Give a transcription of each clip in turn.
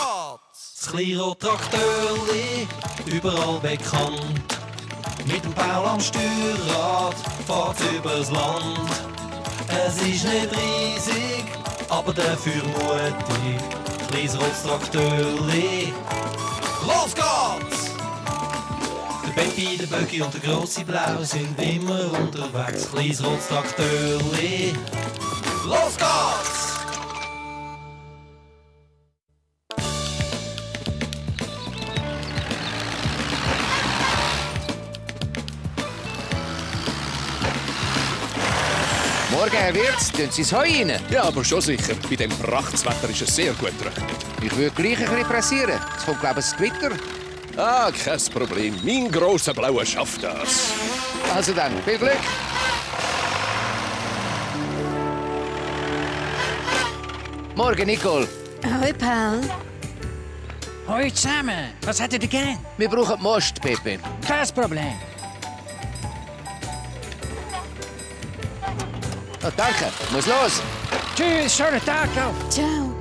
geht's! Das Kleinrad-Traktörli, überall bekannt. Mit dem Paul am Steuerrad fährt's übers Land. Es ist nicht riesig, aber dafür mutig. Kleines rotes Traktörli, los geht's! Der Baby, der Böcki und der grosse Blau sind immer unterwegs. Kleines rotes Traktörli, los geht's! Morgen, Herr Wirtz, tun Sie das Heu rein? Ja, aber schon sicher. Bei dem Prachtswetter ist es sehr gut trocken. Ich würde gleich ein bisschen pressieren. Es kommt, glaube ich, ein Gewitter. Ah, kein Problem. Mein grosser Blauer schafft das. Also dann, viel Glück. Morgen, Nicole. Hoi, Paul. Hoi zusammen. Was hättet ihr gern? Wir brauchen Most, Pepe. Kein Problem. Oh, danke. Muss los. Tschüss, schönen Tag noch. Ciao.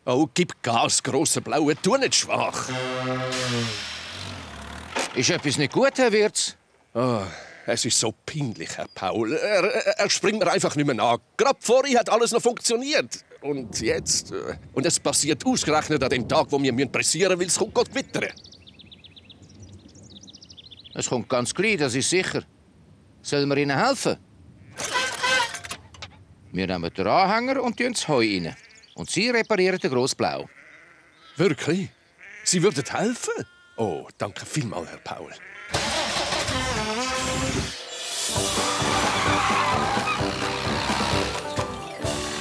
Oh, gib Gas, grosser Blauer. Tu nicht schwach. Ist etwas nicht gut, Herr Wirtz? Oh, es ist so peinlich, Herr Paul. Er springt mir einfach nicht mehr nach. Gerade vorhin hat alles noch funktioniert. Und jetzt? Und es passiert ausgerechnet an dem Tag, wo wir pressieren müssen, weil es kommt Gott wittern. Es kommt ganz gleich, das ist sicher. Sollen wir Ihnen helfen? Wir nehmen den Anhänger und tun das Heu rein. Und Sie reparieren den Grossblau. Wirklich? Sie würden helfen? Oh, danke vielmals, Herr Paul.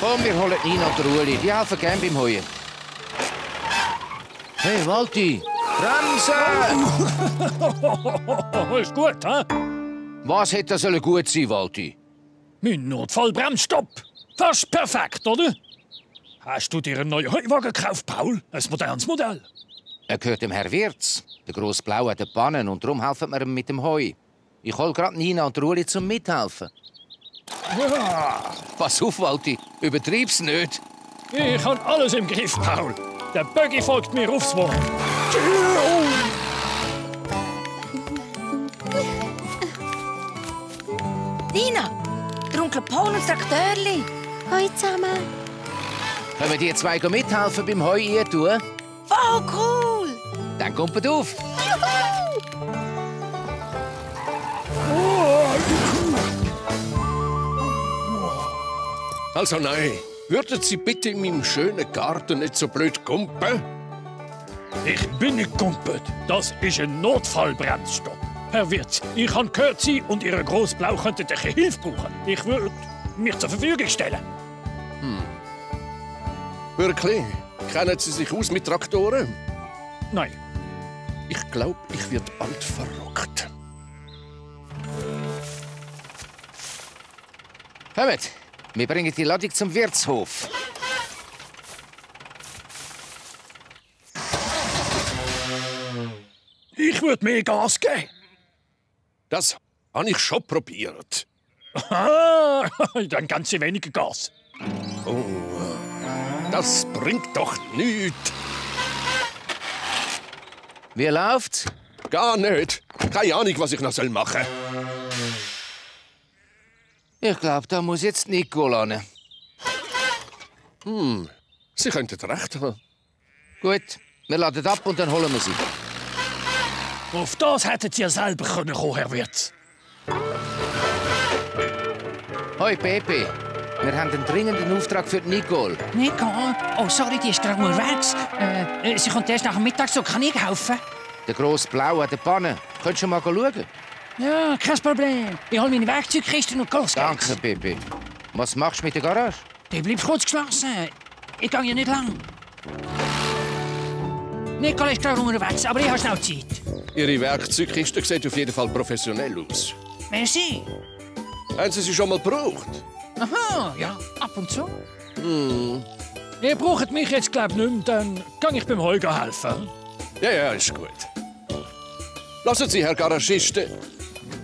Komm, wir holen Nina und Ueli. Die helfen gerne beim Heuen. Hey, Walti! Bremsen! Ist gut, hä? Was hätte das gut sein, Walti? Mein Notfallbremsstopp. Fast perfekt, oder? Hast du dir einen neuen Heuwagen gekauft, Paul? Ein modernes Modell. Er gehört dem Herr Wirtz. Der grosse Blau hat eine Panne und darum helfen wir ihm mit dem Heu. Ich hol grad Nina und Ueli zum Mithelfen. Ja. Pass auf, Walti. Übertreib's nicht. Ich habe alles im Griff, Paul. Der Buggy folgt mir aufs Wort. Nina, der Onkel Paul und das Traktörli. Hoi zusammen. Können die zwei mithelfen beim Heu tun? Voll cool. Dann kommt auf. Also nein, würden Sie bitte in meinem schönen Garten nicht so blöd kumpen? Ich bin nicht gumpet. Das ist ein Notfallbremsstopp. Herr Wirtz, ich habe gehört, Sie und Ihre Grossblau könnten eine Hilfe brauchen. Ich würde mich zur Verfügung stellen. Wirklich? Kennen Sie sich aus mit Traktoren? Nein. Ich glaube, ich werde bald verrückt. Kommt, wir bringen die Ladung zum Wirtshof. Ich würde mehr Gas geben. Das habe ich schon probiert. Ah, dann ganz weniger Gas. Oh, das bringt doch nichts. Wie läuft's? Gar nicht. Keine Ahnung, was ich noch machen soll. Ich glaube, da muss jetzt Nicole ran. Sie könnten recht haben. Gut, wir laden ab und dann holen wir sie. Auf das hätten Sie ja selber kommen können, Herr Wirtz. Hoi, Pepe. Wir haben einen dringenden Auftrag für Nicole. Nico? Oh, sorry, die ist gerade unterwegs. Sie kommt erst nach dem Mittag, so kann ich helfen? Der grosse Blau hat eine Panne. Könntest du mal schauen? Ja, kein Problem. Ich hole meine Werkzeugkiste und los geht's. Danke, Pepe. Was machst du mit der Garage? Die bleibt kurz geschlossen. Ich gehe ja nicht lang. Nicole ist gerade unterwegs, aber ich habe schnell Zeit. Ihre Werkzeugkiste sieht auf jeden Fall professionell aus. Merci. Haben Sie sie schon mal gebraucht? Aha, ja, ab und zu. Ihr braucht mich jetzt, glaube ich, nicht mehr, dann kann ich beim Heu helfen. Ja, ist gut. Lassen Sie, Herr Garagiste.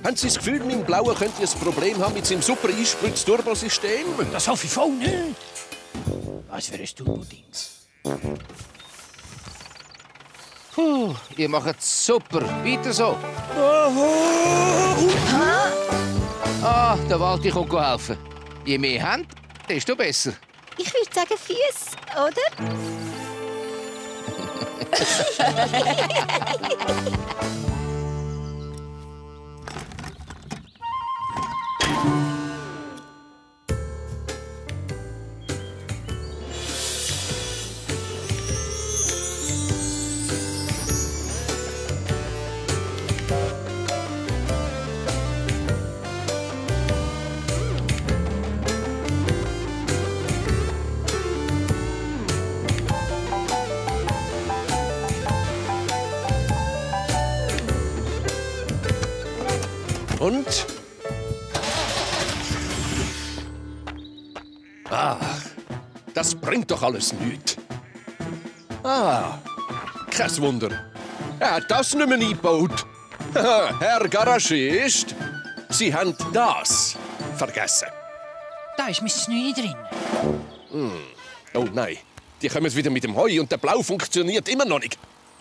Haben Sie das Gefühl, mein Blauer könnte ein Problem haben mit seinem super Einspritz-Turbosystem? Das hoffe ich voll nicht. Was für ein Turbodings. Puh, ihr macht es super. Weiter so. Ah, der Walti kommt helfen. Je mehr habt, desto besser. Ich würde sagen Füße, oder? Und? Das bringt doch alles nichts. Kein Wunder. Er hat das nicht mehr eingebaut. Herr Garagist, Sie haben das vergessen. Da ist Mrs. Neue drin. Oh nein, die kommen wieder mit dem Heu und der Blau funktioniert immer noch nicht.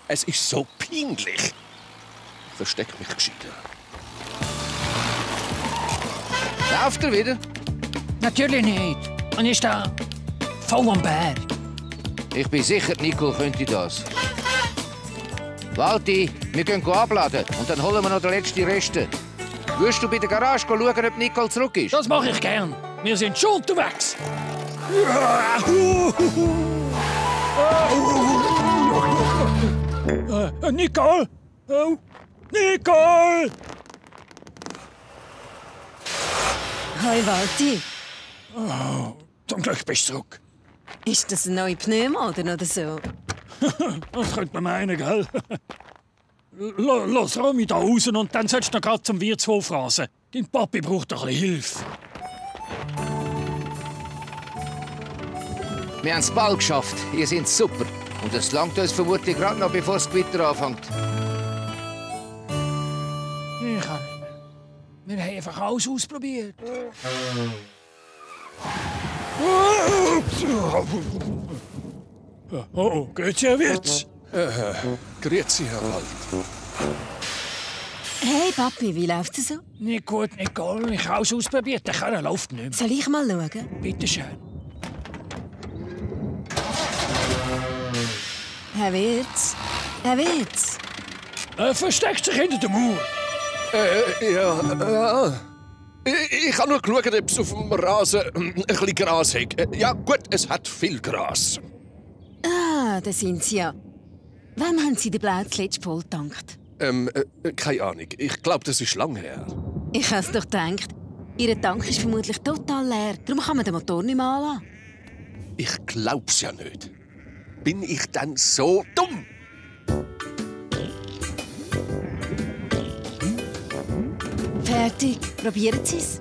Es ist so peinlich. Ich versteck mich gescheiter. Lauft er wieder? Natürlich nicht. Und ist da voll am Berg. Ich bin sicher, Nicole könnte das. Walti, wir gehen abladen und dann holen wir noch den letzten Reste. Willst du bei der Garage schauen, ob Nicole zurück ist? Das mache ich gern. Wir sind schon unterwegs. Nicole! Oh. Nicole! Hoi Walti, Zum Glück bist du zurück. ist das ein neuer Pneumoden oder so? Das könnte man meinen, gell? Los, räum mich da raus und dann sollst du noch grad zum Wirtshof rasen. Dein Papi braucht ein bisschen Hilfe. Wir haben es bald geschafft. Ihr seid super. Und es langt uns vermutlich gerade noch, bevor das Gewitter anfängt. Ich kann nicht mehr. Wir haben einfach alles ausprobiert. Oh, geht's ja Witz? Grüezi, Herr Wald. Hey Papi, wie läuft es so? Nicht gut, Nicole. Ich habe alles ausprobiert. Der Kerl läuft nicht mehr. Soll ich mal schauen? Bitte schön. Herr Wirtz? Herr Wirtz? Er versteckt sich hinter der Mauer. Ja. Ich habe nur geschaut, ob es auf dem Rasen ein bisschen Gras hat. Ja, gut, es hat viel Gras. Ah, da sind Sie ja. Wann haben Sie den Blau zuletzt voll getankt? Keine Ahnung. Ich glaube, das ist lang her. Ich habe es doch gedacht. Ihr Tank ist vermutlich total leer. Darum kann man den Motor nicht mehr anlassen. Ich glaub's ja nicht. Bin ich denn so dumm? Fertig. Probieren Sie es.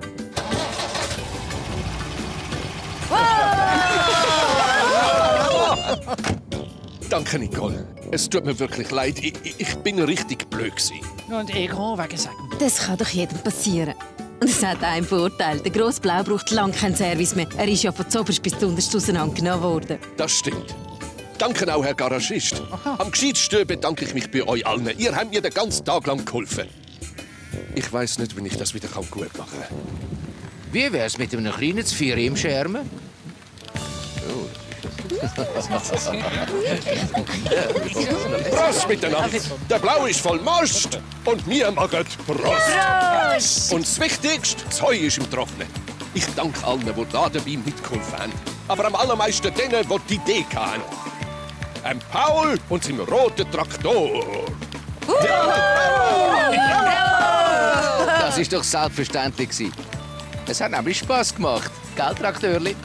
Danke, Nicole. Es tut mir wirklich leid. Ich bin richtig blöd gewesen. Und ich auch wegen Sagen. Das kann doch jedem passieren. Und es hat einen Vorteil. Der grosse Blau braucht lange keinen Service mehr. Er ist ja von zuoberst bis zuunterst auseinandergenommen worden. Das stimmt. Danke auch, Herr Garagist. Am gescheitsten bedanke ich mich bei euch allen. Ihr habt mir den ganzen Tag lang geholfen. Ich weiß nicht, wie ich das wieder gut machen kann. Wie wär's mit einem kleinen Vierer im Schermen? Prost miteinander! Der Blau ist voll Most und wir machen Prost! Und das Wichtigste, das Heu ist im Trocknen. Ich danke allen, die da dabei mitgeholfen haben. Aber am allermeisten denen, die die Idee hatten. Paul und seinem roten Traktor. Das ist doch selbstverständlich gewesen. Es hat nämlich Spass gemacht. Gell, Traktörli?